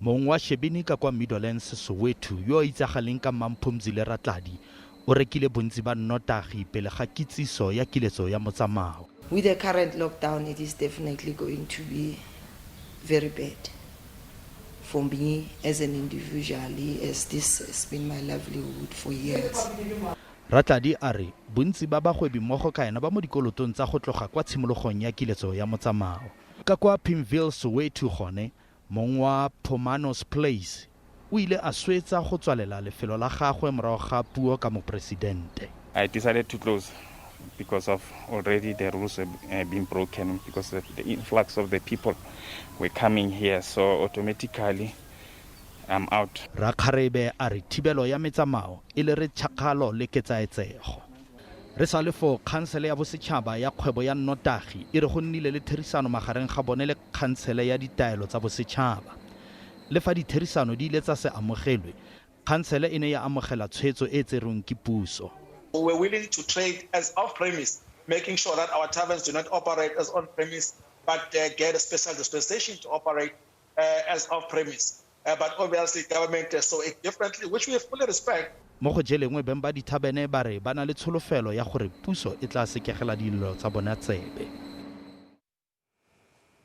Mong wa Shebini ka kwa Meadowlands, Soweto, yo a itsagaleng ka Mamphomzile Ratladi, o rekile bontsi ba nnotagi pele ga kitsiso ya kiletso ya motsamao. With the current lockdown, it is definitely going to be very bad for me as an individual, as this has been my livelihood for years. Ratladi a re bontsi ba bagwebi mmogo ka ena ba mo dikolotong tsa go tloga kwa tshimologong ya kiletso ya motsamao. Ka kwa Pimville, Soweto gone, mong wa Phomano's Place o ile a swetsa go tswalela lefelo la gagwe morago ga puo ka moporesidente. I decided to close because of already the rules were being broken because of the influx of the people were coming here. So automatically I'm out. Rakgarebe a re thibelo ya metsamao e lere tšhakgalo le ketsaetsego. Re sa le foo, khansele ya bosetšhaba ya kgwebo ya nnotagi e re go nnile le therisano magareng ga bone le khansele ya ditaelo tsa bosetšhaba. Le fa ditherisano di ile tsa se amogelwe, khansele e ne ya amogela tshwetso e e tserweng ke puso. We were willing to trade as off-premise, making sure that our taverns do not operate as on-premise, but get a special dispensation to operate as off-premise. But obviously government saw it differently, which we fully respect. Mo go je lengwe, beng ba dithabene ba re ba na le tsholofelo ya gore puso e tla sekegela dilelo tsa bona tsebe.